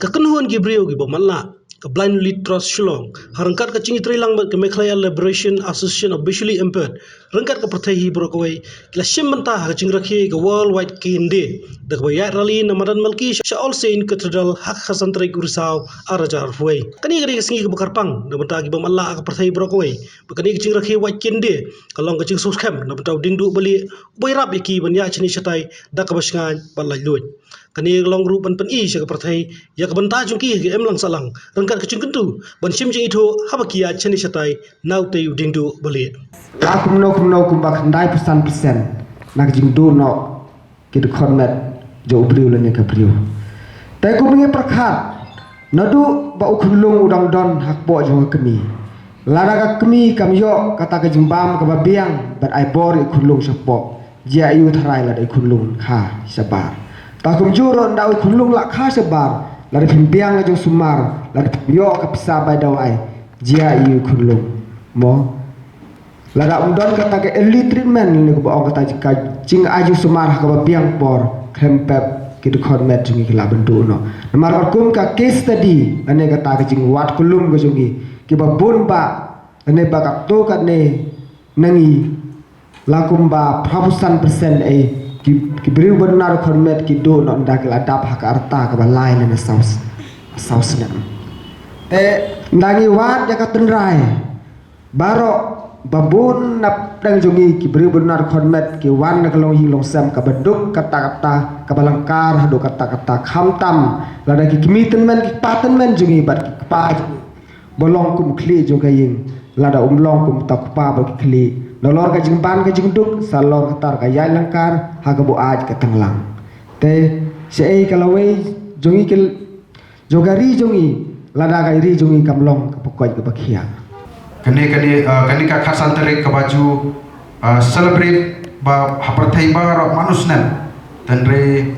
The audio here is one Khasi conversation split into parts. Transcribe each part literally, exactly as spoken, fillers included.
Ka kynhun ki briew kiba matlah, ka Blind Lead Trust Shillong, ha ryngkat ka jingïatreilang bad ka Meghalaya Liberation Association of Visually Impaired, ryngkat ka pyrthei hi baroh kawei, ki la shim bynta ha ka jingrakhe ka World White Cane Day da kaba ïaid rally na Madan Malki sha All Saint Cathedral ha ka khatsan tarik u Risaw arhajar arphew wei. Kane ka dei ka sngi kaba kyrpang na bynta kiba matlah ha ka pyrthei baroh kawei. Ba kane ka jingrakhe White Cane Day ka long ka jingsngewskhem na bynta u diengduh balieh uba ïarap ïa ki ban ïaid shane shatai da kaba shngaiñ bad laitluid. Kane ka long ruh ban pyni sha ka pyrthei ïa ka bynta jong ki ha ka imlang sahlang ryngkat ka jingkyntu ban shim jingithuh haba ki ïaid shane shatai na utei u diengduh balieh. La kumno kumno kumba khyndai phew san percent na ka jingduh noh ki dkhot met jong u briew lane ka briew. Te kumba ngi pyrkhat, naduh ba u khunlung u dang don ha kpoh jong ka kmie, lada ka kmie kam ïoh kata ka jingbam kaba biang ban ai bor ïa u khunlung shapoh, jia ïa u tharai lada u khunlung kha shabar. Ta kumjuh ruh ynda u khunlung la kha shabar, lada phim biang ka jingsumar, lada phim ïoh ka pisa bai dawai, jia ïa u khunlung. Mo, lada um don kata ka early treatment, ne kaba ong kata ka jingai jingsumar ha kaba biang por, khlem pep ki dkhot met jong ngi ki lah ban duh noh. Namar katkum ka case study lane kata ka jingwad kullum ka jong ngi, kiba bun bah lane ba katto katne na ngi, la kumba phra phew san percent ei ki, ki briew ba don dkhot met ki duh noh ynda ki la dap ha ka rta kaba lai lane saw, saw snem. Te ynda ngi wad ïa ka tynrai, baroh ba bun na pdeng jong ngi ki briew ba don dkhot met ki wan na ka longïing longsem kaba duk katta katta, kaba lyngkar haduh katta katta, khamtam lada ki kmie tymmen ki kpa tymmen jong ngi bad ki kpa jong ngi ba long kum u khlieh jong ka ïing, lada um long kum uta u kpa bad ki khlieh, nalor ka jingban ka jingduk, sa lor kata ka ïaid lyngkar ha ka buaid ka tanglang. Te shaei ka lawei jong ngi ki, jong ka ri jong ngi, lada ka ri jong ngi kam long kaba koit kaba khiah. Kane, kane, ah, kane ka khatsan tarik kaba ju, ah, celebrate ba ha pyrthei baroh man u snem. Hynrei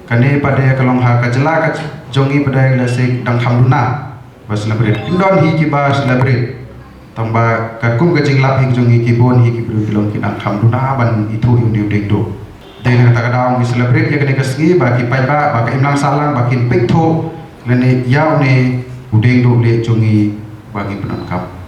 kane pat de ka long ha ka jylla ka jong ngi pat de lehse dang kham duna ba celebrate. Kin don hi kiba celebrate. Tangba katkum ka jinglap hi jong ngi ki bun hi ki briew ki long ki dang kham duna ban ithuh ïa une u diengduh. Dei na kata ka daw ngi celebrate ïa kane ka sngi ba ki paidbah ba ka imlang sahlang ba kin pyrthuh lane ïa une u diengduh leh jong ngi ba ngi pyndonkam.